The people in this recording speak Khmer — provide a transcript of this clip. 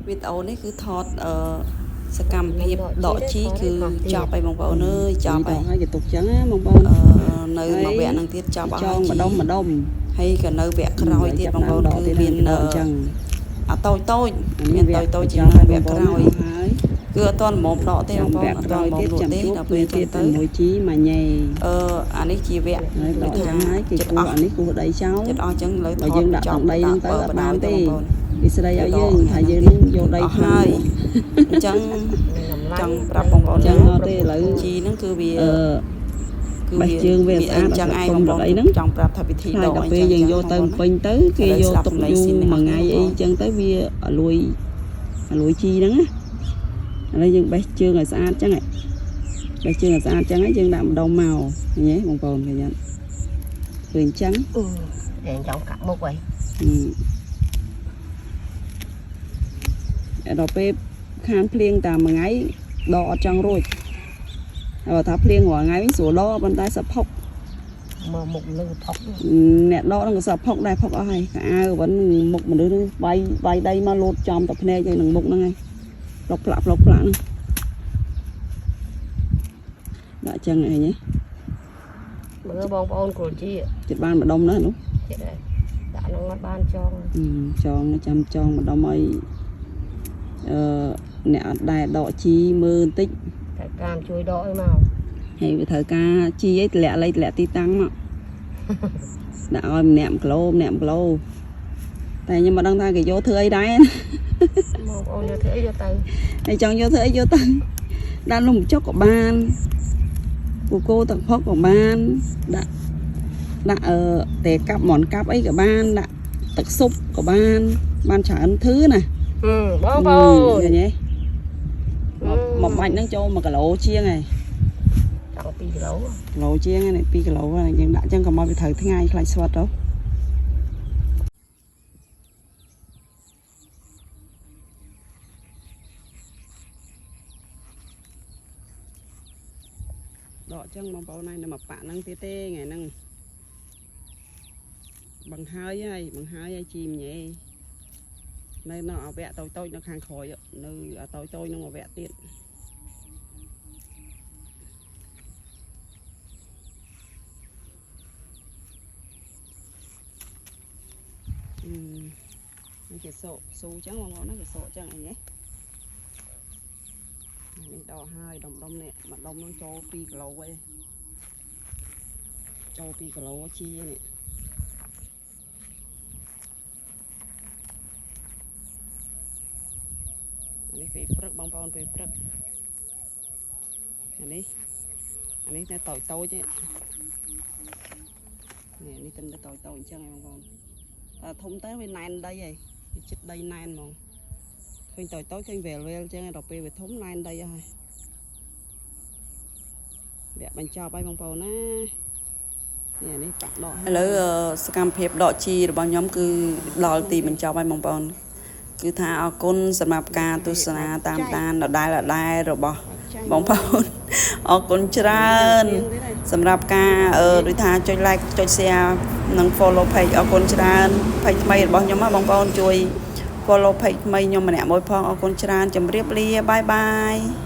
វីដេអូនេះគឺថតអឺសកម្មភាពដកជីគឺចប់ហើយបងប្អូនអើយចប់ ដ ហើយ កហើយគេទុកចឹងណាបងប្អូន អឺនៅមួយវគ្គហ្នឹងទៀតចប់អស់ ច ហើយ ងម្ដុំម្ដុំ ហើយក៏នៅវគ្គក្រោយទៀតបងប្អូនគឺមាន ដកអញ្ចឹង អាតូចតូចមានតូចតូចជាងហ្នឹងវគ្គក្រោយ ហើយ គឺអត់ទាន់ល្មមដកទេបងប្អូនអត់ ចាំវគ្គក្រោ ទាន់ល្មមលក់ យទៀតចាំ ទេដល់ពេល ជួបគ្នា ចឹងទៅ ទៀតមួយជីមួយញ៉េ អឺអានេះជាវគ្គ ហើយដកចឹងហើយគេ ចិត្តអស់ គោះអានេះគោះដីចោល ចិត្តអស់ចឹងលើថត បើយើងដាក់ ចប់ ក្នុងដីហ្នឹងទៅអត់បានទេ បងប្អូន គេស្ដីឲ្យយើងថាយើងនឹងយកដី អស់ហើយអញ្ចឹង មានតម្លៃ ចង់ប្រាប់បងប្អូន ចឹងអត់ទេឥឡូវ ជីហ្នឹងគឺវា អឺ គឺ បេះជើងវាស្អាត អញ្ចឹងឯង អត់ បងប្អូន អីហ្នឹង ចង់ប្រាប់ថាវិធី ខ្លា ដកអី ចដល់ពេល ចឹង យើងយកទៅ បងប្អូន ពេញទៅគេយកទុកយូរមួយថ្ងៃអីចឹងទៅវាអលួយអលួយជីហ្នឹងណាឥឡូវយើងបេះជើងឲ្យស្អាតចឹងហ៎បេះជើងឲ្យស្អាតចឹងហើយយើងដាក់ម្ដុំមកឃើញទេបងប្អូនឃើញអត់ឃើញចឹង អឺឯងចង់កាក់មុខហើយ អឺដល់ពេលខានភ្លៀងតាមមួយថ្ងៃដកអត់ចង់រួចហើយបើថាភ្លៀងរាល់ថ្ងៃវិញស្រួលដកប៉ុន្តែសផុក មើលមុខនឹងផុក អ្នកដកហ្នឹងក៏សផុកដែរផុកអស់ហើយកៅអៅវ៉ិនមុខមនុស្សហ្នឹងវាយវាយដីមកលោតចំតែភ្នែកហើយនឹងមុខហ្នឹងហើយផ្លុកផ្លាក់ផ្លុកផ្លាក់ហ្នឹងដាក់ចឹងឯងហ៎ មើលបងប្អូនគ្រូជី ចិត្តបានម្ដុំណាស់នោះ ចិត្តដែរដាក់នឹងមកបានចង អឺចងចាំចងម្ដុំឲ្យអឺអ្នកអត់ដែរដកជីមើលបន្តិច តែតាមជួយដកឲ្យមក ហើយវាត្រូវការជីអីតម្លាក់លេខតម្លាក់ទីតាំងមកដាក់ឲ្យម្នាក់1គីឡូម្នាក់1គីឡូតែខ្ញុំមិនដឹងថាគេយកធ្វើអីដែរ បងប្អូនយកធ្វើអីយកទៅ ហើយចង់យកធ្វើអីយកទៅដាក់នំបញ្ចុកក៏បានពូគោទឹកផុកក៏បានដាក់ដាក់អឺតែកាប់មន់កាប់អីក៏បានដាក់ទឹកស៊ុបក៏បានបានច្រើនធឺណា ហឹមបងប្អូន ឃើញទេមកបាច់ហ្នឹងចូល1គីឡូជាងហើយ ចង់2គីឡូ គីឡូជាងហ្នឹង2គីឡូហ្នឹងយើងដាក់ចឹងក៏មកវាត្រូវថ្ងៃខ្លាចស្វិតទៅដកចឹងបងប្អូនហើយនៅមកប៉ាក់ហ្នឹងទៀតទេថ្ងៃហ្នឹងបង្ហើយហើយបង្ហើយហើយជីមញ៉េនៅនៅអវៈតូចតូចនៅខាងក្រោយនៅអាតូចតូចនឹងអវៈទៀតអឺនេះគេសក់ស៊ូចឹងបងប្អូនណាគេសក់ចឹងអីនេះនេះដកហើយដុំដុំនេះមួយដុំហ្នឹងចូល2គីឡូឯងចូល2គីឡូជីនេះ អានេះពេលព្រឹកបងប្អូនពេលព្រឹកអានេះអានេះតែតូចតូចទេនេះនេះតែតូចតូចអញ្ចឹងឯងបងប្អូនតែធំទៅវាណែនដីឯងវាចិត្តដីណែនហ្មងឃើញតូចតូចឃើញវែលវែលអញ្ចឹងឯងដល់ពេលវាធំណែនដីហើយវគ្គបញ្ចប់ហើយបងប្អូនណានេះអានេះបាក់ដក ឥឡូវអឺសកម្មភាពដកជីរបស់ខ្ញុំគឺដល់ទីបញ្ចប់ហើយបងប្អូនគឺថាអរគុណសម្រាប់ការទស្សនាតាមដានដដែលដដែលរបស់បងប្អូនអរគុណច្រើន សម្រាប់ការអឺដូចថាចុច like ចុច share និង follow page អរគុណច្រើន page ថ្មីរបស់ខ្ញុំណាបងប្អូនជួយ follow page ថ្មីខ្ញុំម្នាក់មួយផងអរគុណច្រើនជម្រាបលាបាយបាយ។